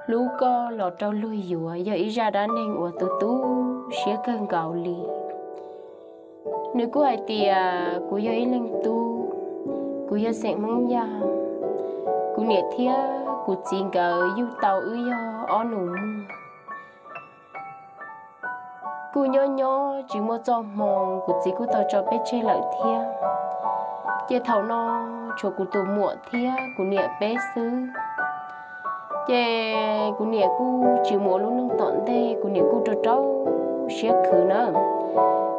Hlub koj los rau luag yuav yog ib zaj dab neeg uas tu tu siab kawg nkaus li. Nws kuj hais tias kuv yog ib leeg tub, kuv yog xeem Hmoob Yaj, kuv niam thiab kuv txiv nkawd yug tau wb yog ob nus muag. Kuj nyob nyob tsis muaj txoj hmoo, kuv txiv kuj tau tso peb tseg lawm thiab. Ces thaum no tshuav kuv tus muam thiab kuv niam peb xwb. Ces kuv niam kuj tsis mus ua lub neej tom ntej, kuv niam kuj rau rau siab khwv na,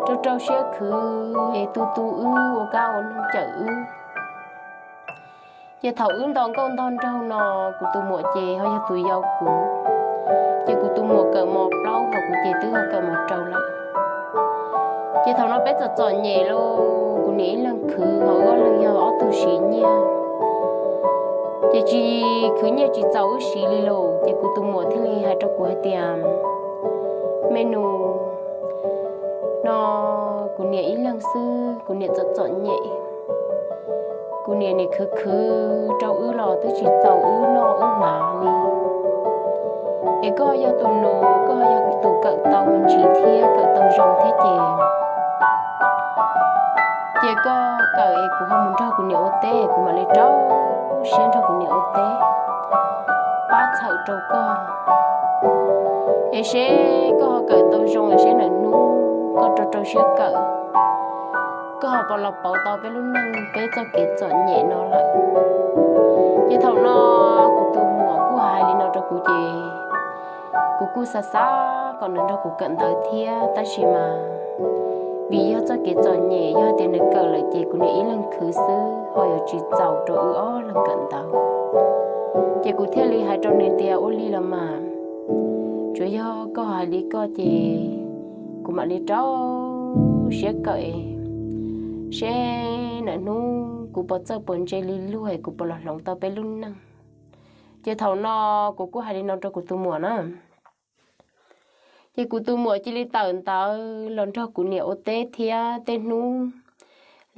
rau rau siab khwv es tu tu wb ua kab ua noog cawm wb. Ces thaum wb nto nkauj nto nraug no, kuv tus muam ces ho yog tus yau kuv, ces kuv tus muam kawm mos plaub ho kuv ces twb ho kawm mos rau lawm. Ces thaum no peb txom txom nyem lauj, kuv niam ib leeg khwv ho wb ob leeg yog ob tug siv nyiaj, ces tsis khwv nyiaj tsis txaus wb siv li lauj. Ces kuv tus muam thiaj li hais rau kuv hais tias, me nus, no kuv niam ib leeg xwb, kuv niam txom txom nyem, kuv niam nim khwv khwv rau wb los twb tsis txaus wb noj wb hnav li. Es koj yog tus nus, koj yog tus kawm tau me ntsis thiab kawm tau zoo thiab ces, ces koj kawm es kuv ho mus nrog kuv niam ua teb, kuv mam li rau siab nrog kuv niam ua teb pab txhawm rau koj. Es seb koj ho kawm tau zoo es seb lwm hnub koj rau rau siab kawm, koj ho puas los pauv tau peb lub neej peb txoj kev txom nyem no lawm. Ces thaum no kuv tus muam kuj hais li no rau kuv ces kuv kuj xav xav kom nws nrog kuv kawm ntawv thiab, tab sis mas vim yog txoj kev txom nyem, yog tias nws kawm lawm ces kuv niam ib leeg khwv xwb ho yuav tsis txaus rau wb ob leeg kawm ntawv. Ces kuv thiaj li hais rau nws tias, ua li los mas, tsuav yog koj hais li koj ces kuv mam li rau siab kawm, seb lwm hnub kuv puas txawj puas ntse li luag es kuv puas los hloov tau peb lub neej. Ces thaum no kuv kuj hais li no rau kuv tus muam na. Ces kuv tus muam cia li tawm ntawv los nrog kuv niam ua teb thiab. Tej hnub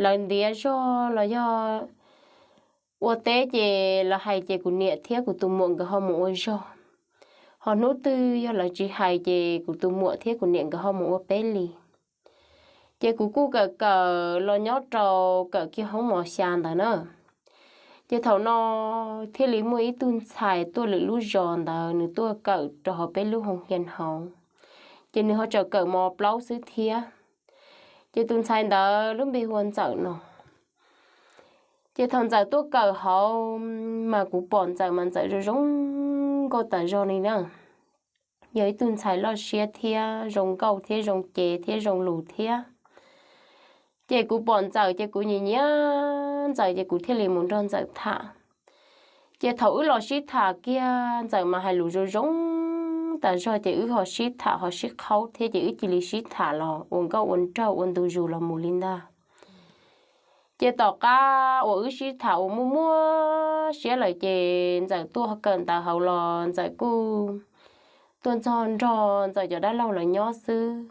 lawv ntiav zog los yog ua teb ces lawv hais ces kuv niam thiab kuv tus muam nkawd ho mus ua zog. Ho hnub twg yog lawv tsis hais ces kuv tus muam thiab kuv niam nkawd ho mus ua peb li. Ces kuv kuj kawm kawm los nyob rau kawm kiag hoob mos xya ntawd na. Ces thaum no thiaj li muaj ib tug ntxhais tuaj lwm lub zos ntawd, nws tuaj kawm rau hauv peb lub hoo hias hauv. Ces nws ho tseem kawm mos plaub xwb thiab. Ces tus ntxhais ntawd lub npe hu ua Ntxawm no. Ces thaum Ntxawm tuaj kawm hauv mas kuv pom Ntxawm mas Ntxawm zoo zoo nkauj tas zog li na. Yog ib tug ntxhais loj siab thiab zoo nkauj thiab zoo cev thiab zoo lus thiab. Ces kuv pom Ntxawm ces kuv nyiam nyiam Ntxawm ces kuv thiaj li mus nrog Ntxawm tham. Ces thaum wb los sib tham kiag Ntxawm mas hais lus zoo zoo tas zog ces wb ho sib tham ho sib qhaub thiab ces wb cia li sib tham los ua nkauj ua nraug ua ntu zus los mus li ntag. Ces tom qab uas wb sib tham uas muaj muaj siab lawm ces Ntxawm tuaj kawm ntawv hauv los Ntxawm kuj tuaj nrog Ntxawm cov dab laug lawv nyob xwb.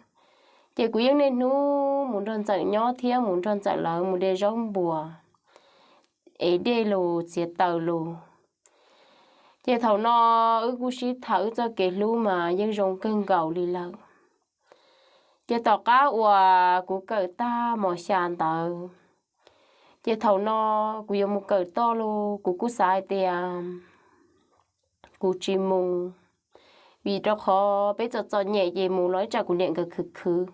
Ces kuv yeej niaj hnub mus nrog Ntxawm nyob thiab mus nrog Ntxawm lawv mus de zaub npuas, ev dej los txiav taws los. Ces thaum no wb kuj sib tham wb txoj kev hlub mas yeej zoo kawg nkaus li lawm. Ces tom qab uas kuv kawm tag mos xya ntawd, ces thaum no kuv yuav mus kawm toj los kuv kuj xav hais tias kuv tsis mus, vim rau qhov peb txom txom nyem ces mus los ib tsam kuv niam nkawd khwv khwv.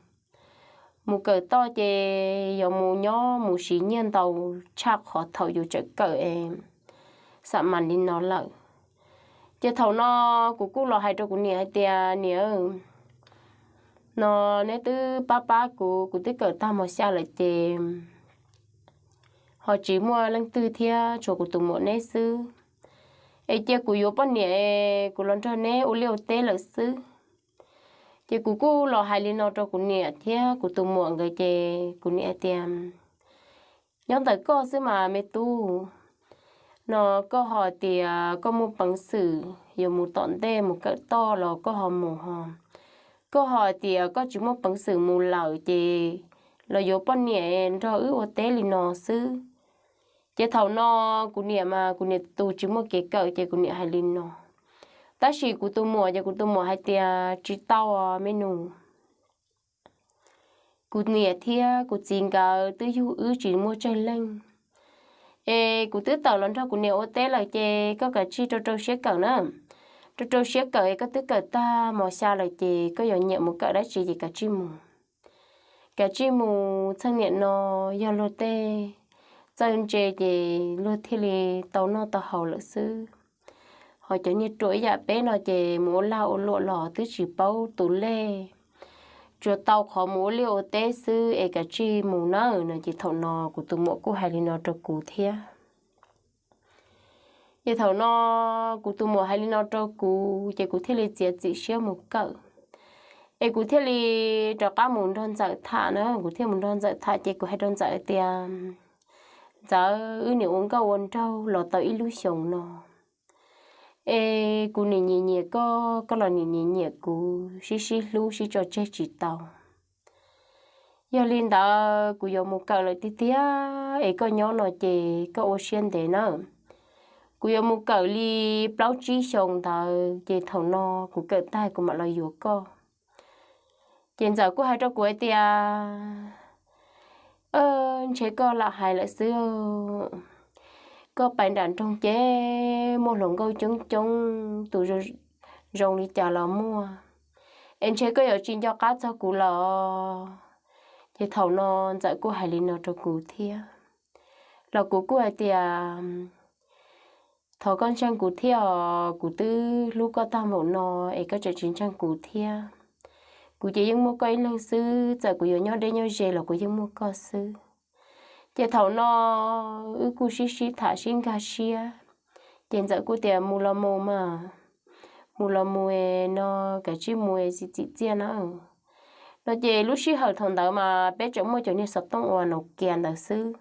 Mus kawm toj ces yuav mus nyob mus siv nyiaj ntau tshaj qhov thaum yus tseem kawm es xam mas li no lawm. Ces thaum no kuv kuj los hais rau kuv niam hais tias, niam, no neb twb pab pab kuv, kuv twb kawm tag mos xya lawm ces ho tsis muaj leej twg thiab tshuav kuv tus muam neb xwb. Es cia kuv yuav poj niam, kuv los nrog neb ua liaj ua teb lawm xwb. Ces kuv kuj los hais li no rau kuv niam thiab kuv tus muam nkawd ces kuv niam hais tias, nyob ntawm koj xwb mas me tub, no koj ho tias koj muaj peev xwm yuav mus tom ntej mus kawm toj los koj ho mus ho, koj ho tias koj tsis muaj peev xwm mus lawm ces los yuav poj niam nrog wb ua teb li no xwb. Ces thaum no kuv niam mas kuv niam tus tsis muaj kev kawm ces kuv niam hais li no. Tab sis kuv tus muam ces kuv tus muam hais tias tsis tau me nus, kuv niam thiab kuv txiv nkawd twb yug wb tsis muaj tsawg leej, es kuv twb tawm los nrog kuv niam ua teb lawm ces koj kav tsij rau rau siab kawm na. Rau rau siab kawm es koj twb kawm tag mos xya lawm ces koj yuav nyiam mus kawm dab tsi ces kav tsij mus. Kav tsij mus, txheej niam no yog luag tej txawj ntse ces luag thiaj li tau noj tau haus lawm xwb. Ho cov niag ruam ib yam peb no ces mus ua lag ua luam los twb tsis paub tus lej, tsuas tau qhov mus ua liaj ua teb xwb es kav tsij mus nawb no ces thaum no kuv tus muam kuj hais li no rau kuv thiab. Ces thaum no kuv tus muam hais li no rau kuv ces kuv thiaj li txiav txim siab mus kawm. Es kuv thiaj li rov qab mus nrog ntxawm tham na, kuv thiaj mus nrog ntxawm tham ces kuv hais rau ntxawm tias, ntxawm, wb nim ua nkauj ua nraug los tau ib lub xyoos no, es kuv nim nyiam nyiam koj, koj los nim nyiam nyiam kuv, sib sib hlub sib tso tseg tsis tau. Yog li ntawd kuv yuav mus kawm lawm tiag tiag es koj nyob no ces koj ua siab ntev nawb. Kuv yuav mus kawm li plaub tsib xyoos ntawd ces thaum no kuv kawm tag kuv mam los yuav koj. Ces ntxawm kuj hais rau kuv hais tias, ntshe koj lam hais lawm xwb. Koj pais nram nroog ces muaj hluas nkauj coob coob, tus zoo li cas los muaj, es ntshe koj yuav tsis nco qab txog kuv los. Ces thaum no ntxawm kuj hais li no rau kuv thiab, los kuv kuj hais tias, thov koj ntseeg kuv thiab os, kuv twb hlub koj tag npaum no es koj tseem tsis ntseeg kuv thiab. Kuv ces yeej muaj koj ib leeg xwb, txawm kuv yuav nyob deb nyob ze los kuv yeej muaj koj xwb. Ces thaum no wb kuj sib sib tham sib nkag siab, ces ntxawm kuj tias mus los mus mas, mus los mus no, kav tsij mus es txiv txim txiaj na. No ces lub sij hawm thaum ntawd mas peb tseem muaj cov niag xov tooj uas Nokia ntawd xwb,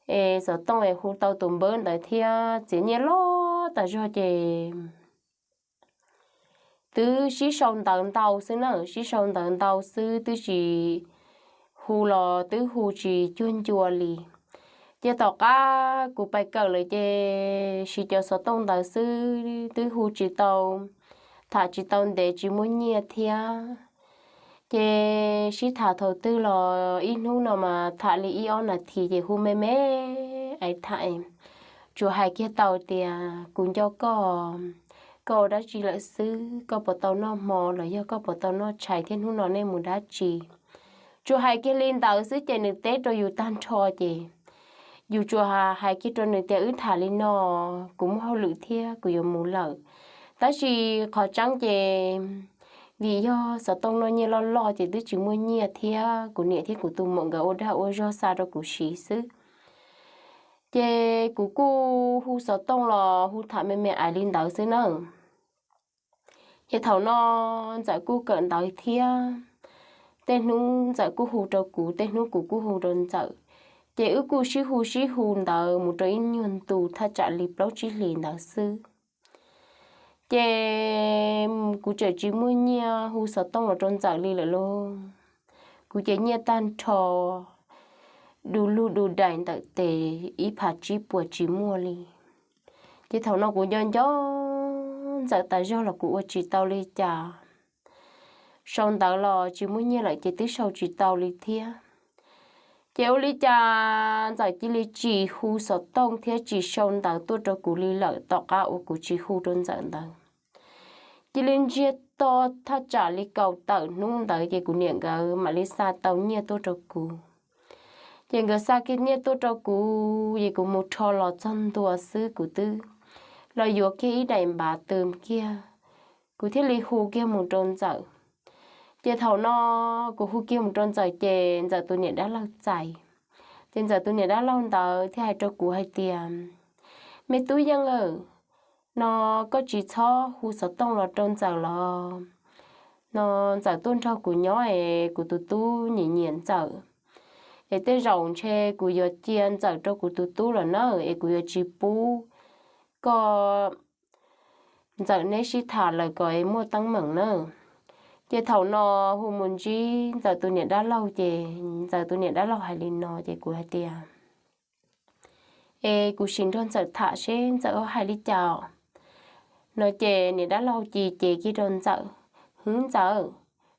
es xov tooj es hu tau tus npawb ntawd thiab txiav nyiaj loj tas zog ces twb sib sau ntawv ntau xwb na, sib sau ntawv ntau xwb twb tsis hu los twb hu tsis cuag ncua li. Ces tom qab kuv pais kawm lawm ces siv cov xov tooj ntawd xwb twb hu tsis tau, tham tsis tau ntev tsis muaj nyiaj thiab. Ces sib tham thaum twg los ib hnub no mas tham li ib ob nas this ces hu me me ais tham, tsuas hais kiag tau tias kuv nco koj, koj ua dab tsi lawm xwb, koj puas tau noj hmo los yog koj puas tau noj tshais thiab hnub no nej mus dab tsi. Tsuas hais kiag li ntawd xwb ces nws teb rau yus tag nrho ces yus tsuas hais kiag rau nws tias wb tham li no, kuv muaj hauj lwm thiab kuv yuav mus lawm. Tab sis qhov tseeb ces vim yog xov tooj noj nyiaj loj loj ces twb tsis muaj nyiaj thiab kuv niam thiab kuv tus muam nkawd ua dag ua zog xa rau kuv siv xwb. Ces kuv kuj hu xov tooj los hu tham me me ais li ntawd xwb na. Ces thaum no ntxawm kuj kawm ntawv thiab, tej hnub ntxawm kuj hu rau kuv, tej hnub kuv kuj hu rau ntxawm. Ces wb kuj sib hu sib hu ntawd mus rau ib nyuag ntu thaj tsam li plaub tsib hlis ntawd xwb. Ces kuv tseem tsis muaj nyiaj hu xov tooj los rau ntxawm li lawm lauj. Kuv ces nyiaj tag nrho, du lug du daim ntawm tes ib phav tsib puas tsis muaj li. Ces thaum no kuv nco nco ntxawm tas zog los kuv ua tsis tau li cas. Sau ntawv los tsis muaj nyiaj lawm ces twb sau tsis tau li thiab. Ces ua li cas ntxawm cia li tsis hu xov tooj thiab tsis sau ntawv tuaj rau kuv li lawm tom qab uas kuv tsis hu rau ntxawm ntawd. Cia li ntsiag to thaj tsam li kaum tawm hnub ntawd ces kuv niam nkawd mam li xa tau nyiaj tuaj rau kuv. Ces nkawd xa kiag nyiaj tuaj rau kuv ces kuv mus rho los txog ntua xwb kuv twb los yuav kiag ib daim npav tw kiag, kuv thiaj li hu kiag mus rau ntxawm. Ces thaum no kuv hu kiag mus rau ntxawm ces ntxawm tus niam dab laug txais. Ces ntxawm tus niam dab laug ntawd thiaj hais rau kuv hais tias, me tub Yeej aw, no koj tsis txhob hu xov tooj los rau ntxawm los, no ntxawm tuaj nrog kuv nyob es kuv tus tub nyiam nyiam ntxawm, es tej zaum ntshe kuv yuav cia ntxawm rau kuv tus tub lawm na, es kuv yuav tsis pub koj Ntxawm neb sib tham lawm kom muaj teeb meem na. Ces thaum no hu mus ntsib Ntxawm tus niam dab laug ces Ntxawm tus niam dab laug hais li no ces kuv hais tias, es kuv sim nrog Ntxawm tham seb Ntxawm ho hais li cas os. No ces niam dab laug ci ces kiag rau Ntxawm, hwv Ntxawm,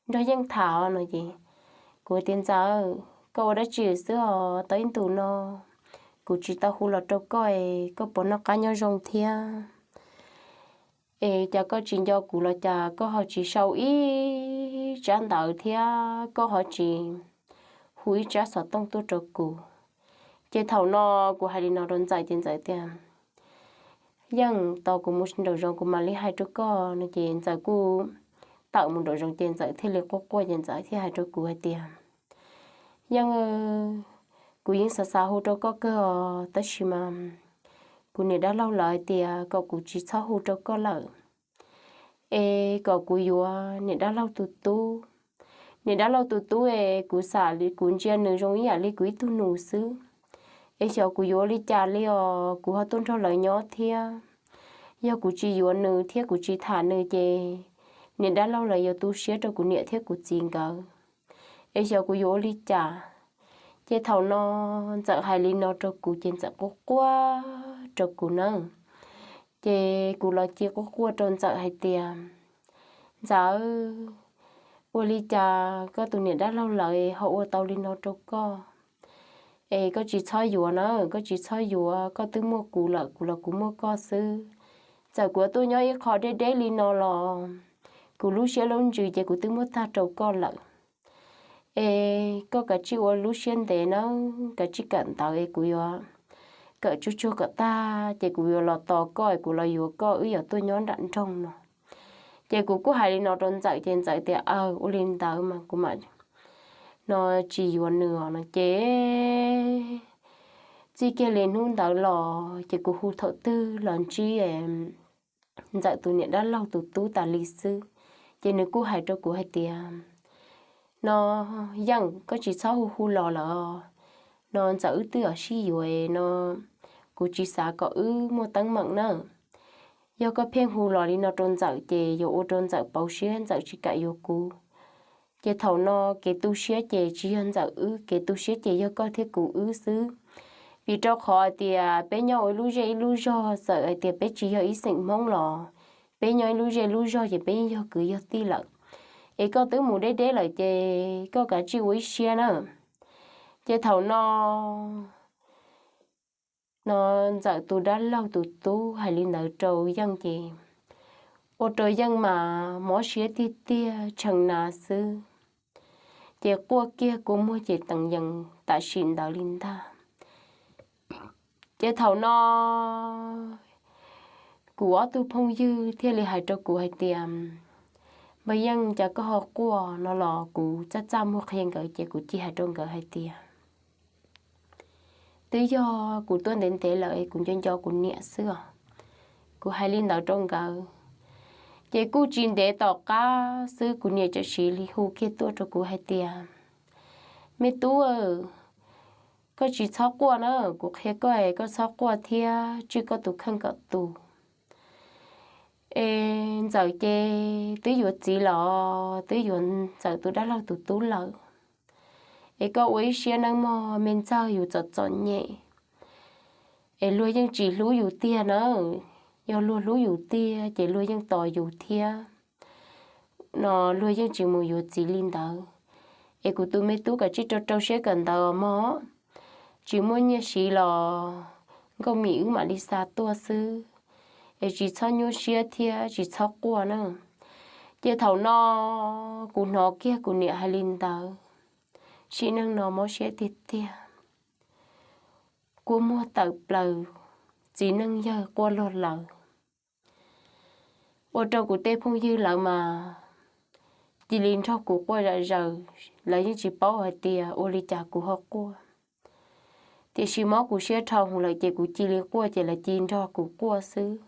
nrog Yeej tham os no ces kuv tias Ntxawm, koj ua dab tsi xwb os, tau ib ntus no kuv tsis tau hu los rau koj es koj puas noj qab nyob zoo thiab? Es cas koj tsis nco kuv los cas koj ho tsis sau ib tsab ntawv thiab koj ho tsis hu ib tsab xov tooj tuaj rau kuv? Ces thaum no kuv hais li no rau Ntxawm ces Ntxawm tias, Yeej, tos kuv mus nraum zoov kuv mam li hais rau koj no ces Ntxawm kuj tawm mus nraum zoov ces Ntxawm thiaj li quaj quaj ces Ntxawm thiaj hais rau kuv hais tias, Yeej, kuv yeej xav xav hu rau koj kawg os tab sis mas kuv niam dab laug lawv hais tias kom kuv tsis txhob hu rau koj lawm, es kom kuv yuav niam dab laug tus tub. Niam dab laug tus tub es kuv xam li kuv ntsia nws zoo ib yam li kuv ib tug nus xwb. Es xyov kuv yuav ua li cas li os, kuv ho tuaj nrog lawv nyob thiab. Yog kuv tsis yuav nws thiab kuv tsis tham nws ces niam dab laug lawv yuav tu siab rau kuv niam thiab kuv txiv nkawd. Es xyov kuv yuav ua li cas? Ces thaum no Ntxawm hais li no rau kuv ces Ntxawm quaj quaj rau kuv na. Ces kuv los cia quaj quaj rau Ntxawm hais tias, Ntxawm, ua li cas koj tus niam dab laug lawv ho ua tau li no rau koj? Es koj tsis txhob yuav na, koj tsis txhob yuav, koj twb muaj kuv lawm, kuv los kuv muaj koj xwb. Txawm kuv tuaj nyob ib qho deb deb li no los kuv lub siab lub ntsws ces kuv twb muab tag rau koj lawm. Es koj kav tsij ua lub siab ntev nawb, kav tsij kawm ntawv es kuv yuav kawm tsuag tsuag kom tag ces kuv yuav los tos koj es kuv los yuav koj wb yuav tuaj nyob nram nroog no. Ces kuv kuj hais li no rau Ntxawm ces Ntxawm tias, Aw, ua li ntawd mas kuv mam no tsis yuav nws os no ces txij kiag li hnub ntawd los ces kuv hu thaum twg los ntsib Ntxawm tus niam dab laug tus tub tas li xwb. Ces nws kuj hais rau kuv hais tias, No, Yeej, koj tsis txhob hu hu los lawm no, Ntxawm wb twb yuav sib yuav no, kuv tsis xav kom wb muaj teeb meem na. Yog koj pheej hu los li no rau Ntxawm ces yuav ua rau Ntxawm pauv siab, Ntxawm tsis kam yuav kuv. Ces thaum no kev tu siab ces tsis yog Ntxawm wb, kev tu siab ces yog koj thiab kuv wb xwb. Vim rau qhov hais tias peb nyob ua ib lub zej ib lub zog, txawm hais tias peb tsis yog ib xeem Hmoob los peb nyob ib lub zej lub zog ces peb yeej yog kwv yog tij lawm. Es koj twb mus deb deb lawm ces koj kav tsij ua ib siab na. Ces thaum no, no Ntxawm tus dab laug tus tub hais li ntawd rau Yeej ces ua rau Yeej mas mob siab tiag tiag tshee na xwb. Ces quaj kiag kua muag ces teev yees tam sim ntawd li ntag. Ces thaum no kuv ob tug phooj ywg thiaj li hais rau kuv hais tias, Npawg Yeej, cas koj ho quaj no los? Kuv txaj txaj muag qhia nkawd ces kuv cia hais rau nkawd hais tias, Twb yog kuv tuaj ntev ntev lawm es kuv nco nco kuv niam xwb os. Kuv hais li ntawd rau nkawd, ces kuj tsis ntev tom qab xwb kuv niam txawm cia li hu kiag tuaj rau kuv hais tias, Me tub, koj tsis txhob quaj na, kuv qhia koj es koj txhob quaj thiab tswj koj tus kheej kom tus. Es Ntxawm ces twb yuav txiv los, twb yuav Ntxawm tus dab laug tus tub lawm. Es koj ua ib siab nawb mog, me ntxawg, yus txom txom nyem es luag yeej tsis hlub yus tiag na. Yog luag hlub yus tiag ces luag yeej tos yus thiab no, luag yeej tsis mus yuav txiv li ntawd. Es kuv tus me tub, kav tsij rau rau siab kawm ntawv mog, tsis muaj nyiaj siv los nkauj mim wb mam li xa tuaj xwb. Es tsis txhob nyuaj siab thiab tsis txhob quaj na. Ces thaum no kuv hnov kiag kuv niam hais li ntawd, sim neej no mob siab tiag tiag, kua muag tawm plaws, txiv neej yawg quaj luag lawm. Ua rau kuv tej phooj ywg lawv mas cia li nrog kuv quaj zom zaws, lawv yeej tsis paub hais tias ua li cas kuv ho quaj. Tiam sis mob kuv siab dhau hwv lawm ces kuv cia li quaj ces lawv cia li nrog kuv quaj xwb.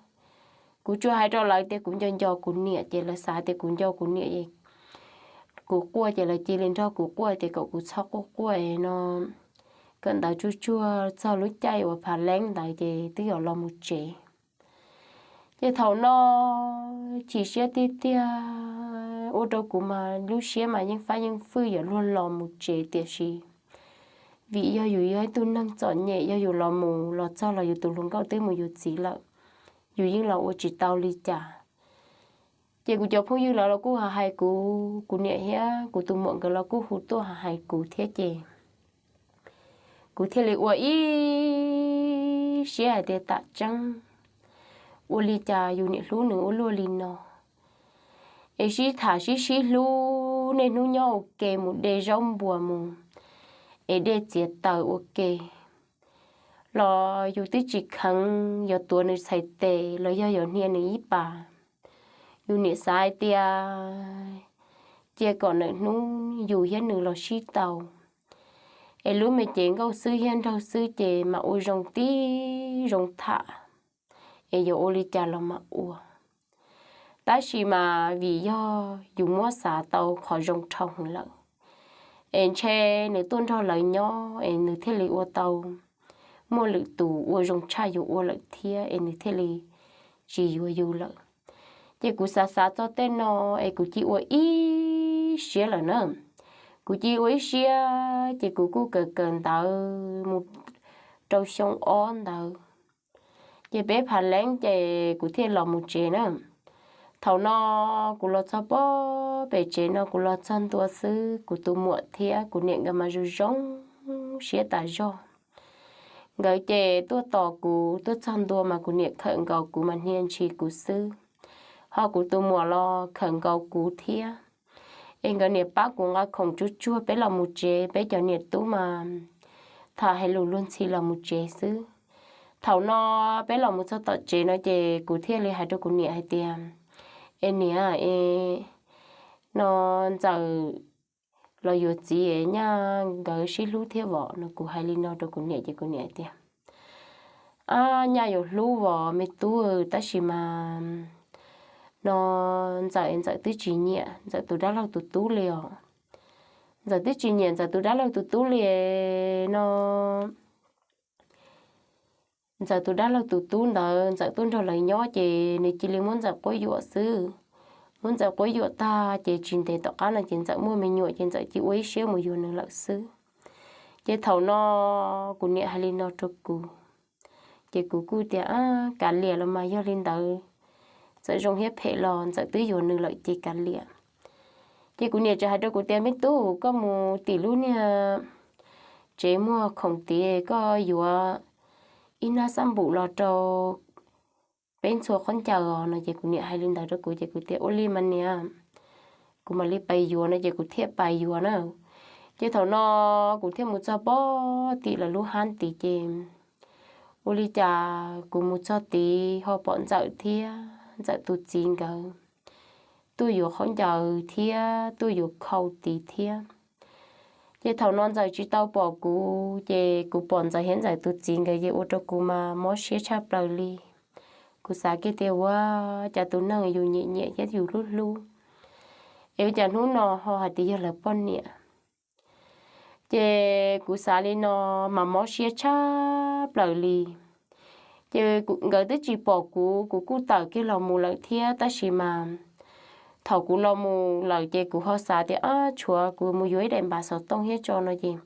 Kuv tsuas hais rau lawv tias kuv nco nco kuv niam ces lawv xav tias kuv nco kuv niam, kuv quaj ces lawv cia li nrog kuv quaj tias kom kuv txhob quaj quaj no, kawm ntawv tsuag tsuag txog lub caij uas phav leeb ntawd ces twb yuav los mus tsev. Ces thaum no chim siab tiag tiag, ua rau kuv mas lub siab mas yeej fab yeej fwj yuav luag los mus tsev, tiam sis vim yog yus yog ib tug neeg txom nyem, yog yus los mus los txog los yus tus hluas nkauj twb mus yuav txiv lawm, yus yeej los ua tsis tau li cas. Ces kuv cov phooj ywg lawv los kuj hais kuv, kuv niam thiab kuv tus muam nkawd los kuj hu tuaj hais kuv thiab ces kuv thiaj li ua ib siab hais tias tam tseeb, ua li cas yus niam hlub nws ua luaj li no, es sib tham sib sib hlub niaj hnub nyob ua ke, mus de zaub npua mus, es de txiav taws ua ke los yus twb tsis kheev yuav tuav nws txhais tes los yog yuav hnia nws ib pas. Yus niam xav hais tias cia kom ntawm hnub yus thiab nws los sib tau, es lub me cev nkauj xwb thiab nraug xwb ces mam ua zoo tib zoo tham, es yuav ua li cas los mam ua. Tab sis mas vim yog yus muab xav tau qhov zoo dhau hwv lawm, es ntshe nws tuaj nrog lawv nyob es nws thiaj li ua tau muaj lwm tus ua zoo tshaj yus ua lawm thiab, es nws thiaj li tsis yuav yus lawm. Ces kuv xav xav txog tej no, es kuv cia ua ib siab lawm na. Kuv cia ua ib siab ces kuv kuj kawm kawm ntawv mus rau xyoo ob ntawd, ces peb phav leeb ces kuv thiaj los mus tsev na. Thaum no kuv los txog pem tsev no, kuv los txog ntua xwb, kuv tus muam thiab kuv niam nkawd mas zoo zoo siab tas zog. Nkawd ces tuaj tos kuv, tuaj txog ntua mas kuv niam khawm nkaus kuv mas hnia ntshis kuv xwb, ho kuv tus muam los khawm nkaus kuv thiab. Es nkawd niaj pab kuv nqa khoom tsuag tsuag peb los mus tsev, peb cov niam tub mas tham hais lus luag ntxhi los mus tsev xwb. Thaum no peb los mus txog tom tsev no ces kuv thiaj li hais rau kuv niam hais tias, es niam, es no Ntxawm los yuav txiv es nyaj nkawd sib hlub thiab vom no. Kuv hais li no rau kuv niam ces kuv niam hais tias, ab, nyaj yuav hlub vom me tub, tab sis mas no Ntxawm, Ntxawm twb tsis nyiam Ntxawm tus dab laug tus tub li os. Ntxawm twb tsis nyiam Ntxawm tus dab laug tus tub li no. Ntxawm tus dab laug tus tub ntawd Ntxawm tuaj nrog lawv nyob ces nws cia li muab Ntxawm quab yuam xwb. Muab Ntxawm quab yuam tag ces tsis ntev tom qab no ces Ntxawm muaj me nyuam ces Ntxawm cia ua ib siab mus yuav nws lawm xwb. Ces thaum no kuv niam hais li no rau kuv, ces kuv kuj tias, ab, kav liam los mas, yog li ntawd txawm zoo thiab phem los Ntxawm twb yuav nws lawm ces kav liam. Ces kuv niam txawm hais rau kuv tias, me tub, koj mus tim lub niag tsev muag khoom tid, koj yuav ib hnab xab npum los rau peb ntxhua khaub ncaws os no. Ces kuv niam hais li ntawd rau kuv ces kuv tias, ua li mas niam, kuv mam li pais yuav no ces kuv thiaj pais yuav na. Ces thaum no kuv thiaj mus txog pem tim lawv lub hab tid ces ua li cas kuv mus txog tid ho pom Ntxawm thiab Ntxawm tus txiv nkawd tuaj yuav khaub ncaws thiab tuaj yuav khau tid thiab. Ces thaum no Ntxawm tsis tau pom kuv, ces kuv pom Ntxawm thiab Ntxawm tus txiv nkawd ces ua rau kuv mas mob siab tshaj plaws li. Kuv xav kiag tias, ua cas tus neeg yus nyiam nyiam thiab yus hlub hlub es ua cas hnub no ho hais tias yog lawv poj niam. Ces kuv xav li no mas mob siab tshaj plaws li. Ces nkawd twb tsis pom kuv, kuv kuj tawm kiag los mus lawm thiab, tab sis mas thaum kuv los mus lawm ces kuv ho xav tias, ab, tshuav kuv mus yuav ib daim npav xov tooj thiab tso no ces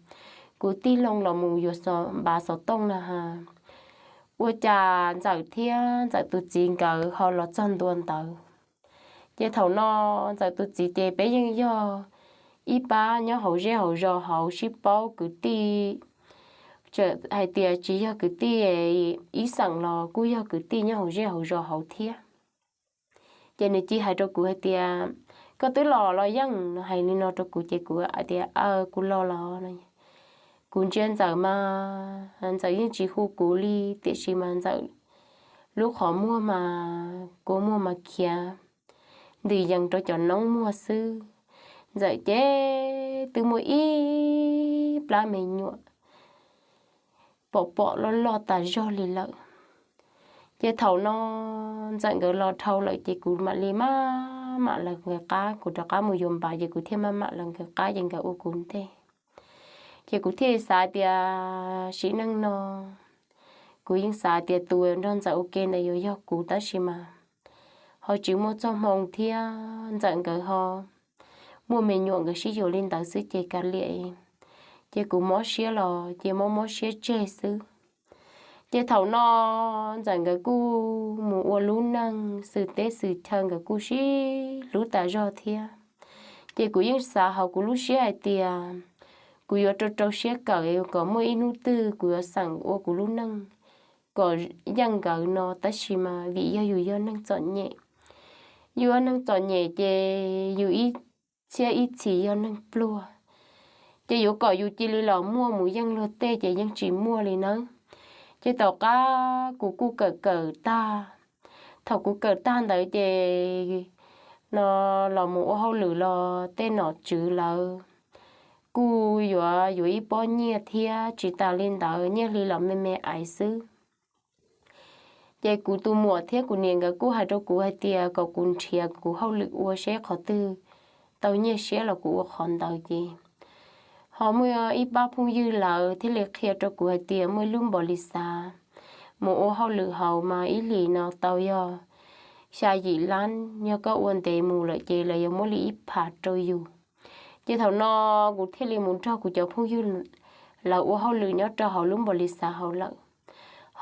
kuv tig loo los mus yuav npav xov tooj na has, ua cas Ntxawm thiab Ntxawm tus txiv nkawd ho los txog ntua ntawd. Ces thaum no Ntxawm tus txiv ces peb yeej yog ib pab nyob hauv zej hauv zos hauv sib paub kwv tij, txawm hais tias tsis yog kwv tij ib xeem los kuj yog kwv tij nyob hauv zej hauv zos hauv thiab. Ces nws cia hais rau kuv hais tias, koj twb los los yeej, hais li no rau kuv ces kuv hais tias, aw, kuv los los no. Kuv ntsia Ntxawm mas Ntxawm yeej tsis hu kuv li, tiam sis mas Ntxawm lub qhov muag mas kua muag mas khiav ntws yees rau cov noob muag xwb. Ntxawm ces twb muaj ib plab me nyuam pom pom loj loj tas zog li lawm. Ces thaum no Ntxawm nkawd los dhau lawm ces kuv mam li maj mam lawv nkawd qab, kuv rov qab mus yuav npav ces kuv thiaj maj mam lawv nkawd qab ces nkawd ua kuv ntej. Ces kuv thiaj xav tias sim neej no kuv yeej xav tias tus nrog Ntxawm ua ke ntawd yuav yog kuv, tab sis mas ho tsis muaj txoj hmoo thiab ntxawm nkawd ho muaj me nyuam nkawd sib yuav li ntawd xwb ces kav liam, ces kuv mob siab los ces mob mob siab tseg xwb. Ces thaum no ntxawm nkawd kuj mus ua lub neej xwm teb xwm chaw, nkawd kuj sib hlub tas zog thiab. Ces kuv yeej xav hauv kuv lub siab hais tias kuv yuav rau rau siab kawm kom muaj ib hnub twg kuv yuav xeem ua kuv lub neej kom yeej nkawd no, tab sis mas vim yog yus yog neeg txom nyem, yus yog neeg txom nyem ces yus ib txhiab ib txhis yog neeg pluag, ces yuav kom yus cia li los muaj mus yeej luag tej ces yeej tsis muaj li nawb. Ces tom qab kuv kuj kawm kawm tag, thaum kuv kawm tag ntawd ces no los mus ua hauj lwm los tej nom tswv lawv kuj yuav yuav ib pob nyiaj thiab, tsis tas li ntawd nyiaj hli los me me aiv xwb. Ces kuv tus muam thiab kuv niam nkawd kuj hais rau kuv hais tias kom kuv nrhiav kuv hauj lwm ua seb qhov twg tau nyiaj siab los kuv ua qhov ntawd ces ho muaj ib pab phooj ywg lawv thiaj li qhia rau kuv hais tias muaj ib lub npau li xav mus ua hauj lwm hauv mas ib hlis no tau yog xya yim lab, yog koj ua ntev mus lawm ces lawv yuav muab li ib phav rau yus. Ces thaum no kuv thiaj li mus nrog kuv cov phooj ywg lawv ua hauj lwm nyob rau hauv lub npau li xav hauv lawm,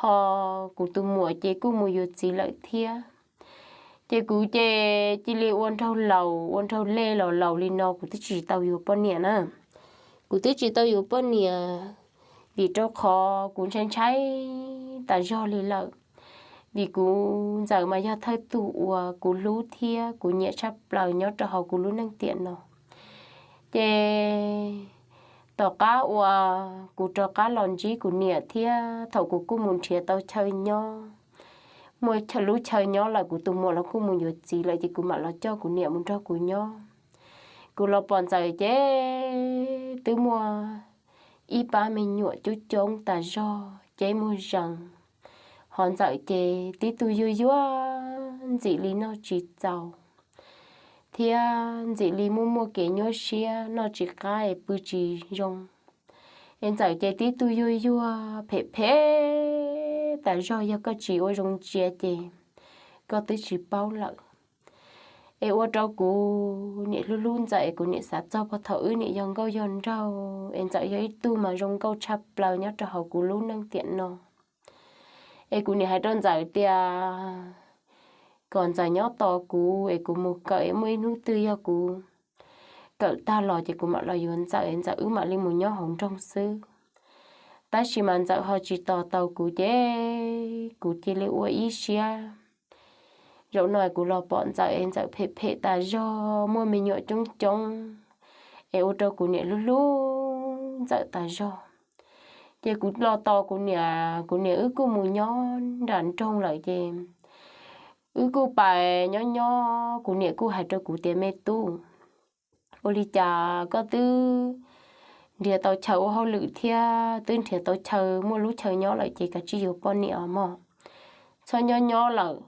ho kuv tus muam ces kuj mus yuav txiv lawm thiab. Ces kuv ces cia li ua nraug laus ua nraug lej los laus li no kuv twb tsis tau yuav poj niam na. Kuv twb tsis tau yuav poj niam, vim rau qhov kuv ntshai ntshai tas zog li lawm, vim kuv ntxawm mas yog thawj tug uas kuv hlub thiab kuv nyiam tshaj plaws nyob rau hauv kuv lub neej tiam no. Ces tom qab uas kuv rov qab los ntsib kuv niam thiab thaum kuv kuj mus nrhiav tau chaw nyob, muaj lub chaw nyob lawm kuv tus muam los kuj mus yuav txiv lawm ces kuv mam los coj kuv niam mus nrog kuv nyob. Kuv los pom ntxawm ces twb muaj ib pab me nyuam coob coob tas zog ceb muag zees, ho ntxawm ces tib tug yuag yuag ntxim li noj tsis txaus thiab ntxim li muaj muaj kev nyuaj siab noj tsis qab es pw tsis zoo. Es ntxawm ces tib tug yuag yuag phem phem tas zog, yog koj tsis ua zoo ntsia ces koj twb tsis paub lawm. Es ua rau kuv niam hlub hlub ntxawm es kuv niam xav txog puag thaum wb niam yog nkauj yog nraug es ntxawm yog ib tug mas zoo nkauj tshaj plaws nyob rau hauv kuv lub neej tiam no. Es kuv niam hais rau ntxawm tias kom ntxawm nyob tos kuv es kuv mus kawm es muaj ib hnub twg yog kuv kawm tag los ces kuv mam los yuav ntxawm es ntxawm wb mam li mus nyob hauv nroog xwb. Tab sis mas ntxawm ho tsis tos tau kuv ces kuv cia li ua ib siab. Zaum no kuv los pom ntxawm es ntxawm phem phem tas zog muaj me nyuam coob coob, es ua rau kuv niam hlub hlub ntxawm tas zog. Ces kuv los tos kuv niam, kuv niam wb kuj mus nyob nram nroog lawm ces wb kuj pais nyob nyob kuv niam kuj hais rau kuv tias me tub, ua li cas koj twb nrhiav tau chaw ua hauj lwm thiab twb nrhiav tau chaw muaj lub chaw nyob lawm ces koj cia li yuav poj niam os mog. Txhob nyob nyob lawm,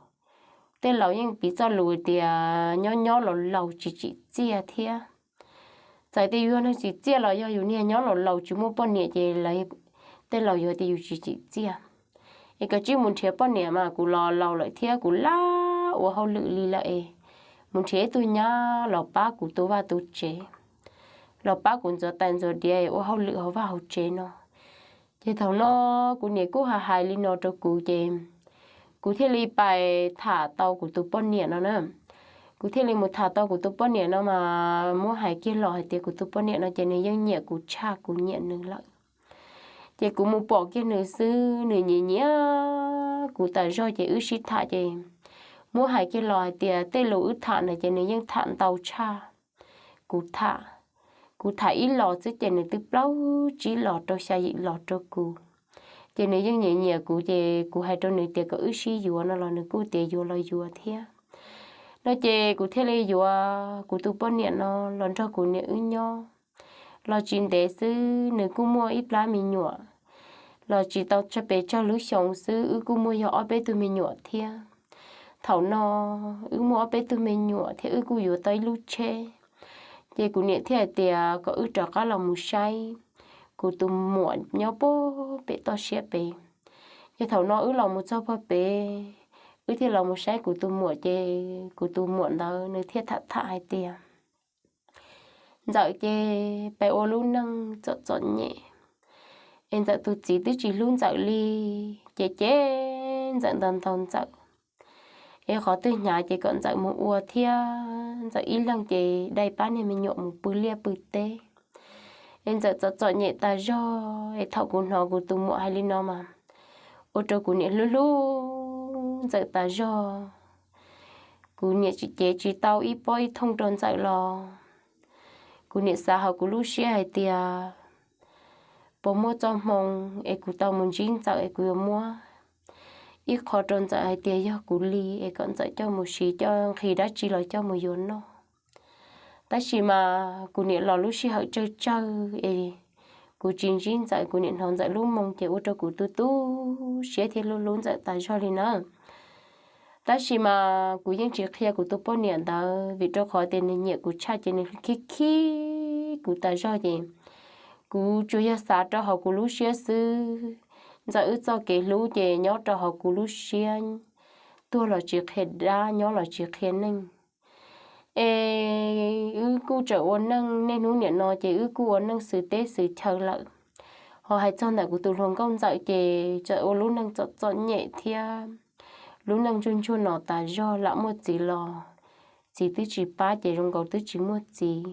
tej laus yeej piv txoj lus tias nyob nyob laus laus tsis tsim txiaj thiab. Txawm tias yus yog neeg tsim txiaj los yog yus niag nyob laus laus tsis muaj poj niam ces tej laus yuav tias yus tsis tsim txiaj. Es koj cia li mus nrhiav poj niam mas kuv los laus lawm thiab kuv lam ua hauj lwm li lawm es mus nrhiav ib tug nyab los pab kuv tu vaj tu tsev, los pab kuv ntxuav tais ntxuav diav ua hauj lwm hauv vaj hauv tsev no. Ces thaum no kuv niam kuj hais hais li no rau kuv ces kuv thiaj li pais tham tau kuv tus poj niam no na. Kuv thiaj li mus tham tau kuv tus poj niam no mas muab hais kiag los hais tias kuv tus poj niam no ces nws yeej nyiam kuv tshaj kuv nyiam nws lawm. Ces kuv mus pom kiag nws xwb nws nyiam nyiam kuv tas zog ces wb sib tham ces muab hais kiag los hais tias tej lus wb tham na ces nws yeej tham ntau tshaj kuv tham. Kuv tham ib los xwb ces nws twb plaub tsib los rau xya yim los rau kuv. Ces nws yeej nyiam nyiam kuv ces kuv hais rau nws tias kom wb sib yuav no los nws kuj tias yuav los yuav thiab. No ces kuv thiaj li yuav kuv tus poj niam no los nrog kuv niam wb nyob. Los tsis ntev xwb nws kuj muaj ib plab me nyuam, los tsis tau pes tsawg lub xyoo xwb wb kuj muaj yog ob peb tug me nyuam thiab. Thaum no wb muaj ob peb tug me nyuam thiab wb kuj yuav tau ib lub tsheb. Ces kuv niam thiaj hais tias kom wb rov qab los mus saib kuv tus muam nyob puag pem toj siab pem. Ces thaum no wb los mus txog puag pem, wb thiaj los mus saib kuv tus muam ces kuv tus muam ntawd nws thiaj tham tham hais tias Ntxawm ces pes ua lub neej txom txom nyem, es Ntxawm tus txiv twb tsis hlub Ntxawm li, ces cem Ntxawm ntaus ntaus Ntxawm, es qhov twg hnyav ces kom Ntxawm mus ua thiab Ntxawm ib leeg ces dai pab niag me nyuam mus pw liaj pw teb, es Ntxawm txom txom nyem tas zog. Es thaum kuv hnov kuv tus muam hais li no mas ua rau kuv niam hlub hlub Ntxawm tas zog. Kuv niam tsis cev tsis tau ib pob ib thooj rau Ntxawm los kuv niam xav hauv kuv lub siab hais tias puas muaj txoj hmoo es kuv tau mus ntsib Ntxawm es kuv yuav muab ib qho rau Ntxawm hais tias yog kuv li, es kom Ntxawm coj mus siv coj nqhis dab tsi los coj mus yuav noj. Tab sis mas kuv niam los lub sij hawm tsawg tsawg es kuv tsis ntsib Ntxawm, kuv niam hnov Ntxawm lub moo ces ua rau kuv tu tu siab thiab hlub hlub Ntxawm tas zog li na. Tab sis mas kuv yeej tsis qhia kuv tus poj niam ntawd vim rau qhov tias nws nyiam kuv tshaj ces nws khib khib kuv tas zog ces kuv tsuas yog xav rau hauv kuv lub siab xwb. Ntxawm wb txoj kev hlub ces nyob rau hauv kuv lub siab, tuag los tsis qhia dab, nyob los tsis qhia neej. Es wb kuj tseem ua neej, niaj hnub niam no ces wb kuj ua neej xwm teb xwm chaw lawm. Ho hais txog ntawm kuv tus hluas nkauj Ntxawm ces txawm ua lub neej txom txom nyem thiab lub neej ntsuag ntsuag no tas zog, lam muaj txiv los txiv twb tsis pab ces zoo nkaus twb tsis muaj txiv.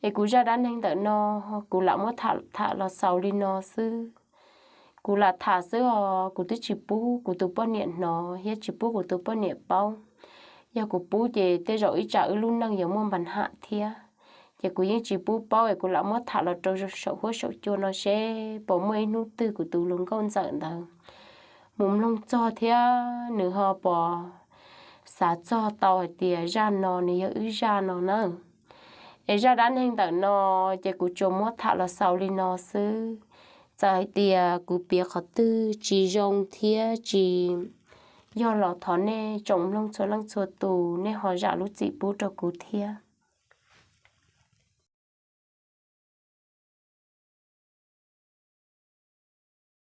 Es kuv zaj dab neeg ntawm no kuv lam muab tham los xaus li no xwb. Kuv lam tham xwb os, kuv twb tsis pub kuv tus poj niam hnov thiab tsis pub kuv tus poj niam paub. Yog kuv pub ces tej zaum ib tsam wb lub neej yuav muaj npa ham thiab. Ces kuv yeej tsis pub paub es kuv lam muab tham los rau saum huab saum cua no seb puas muaj ib hnub twg kuv tus hluas nkauj Ntxawm ntawd mus mloog txog thiab nws ho puas xav txog tau hais tias zaj no nws yog wb zaj no na. Es zaj dab neeg ntawm no ces kuv tsuas muab tham los xaus li no xwb. Txawm hais tias kuv piav qhov twg tsis zoo thiab tsis yog los thov nej tsoom mloog txhua leej txhua tus nej ho zam lub txim pub rau kuv thiab.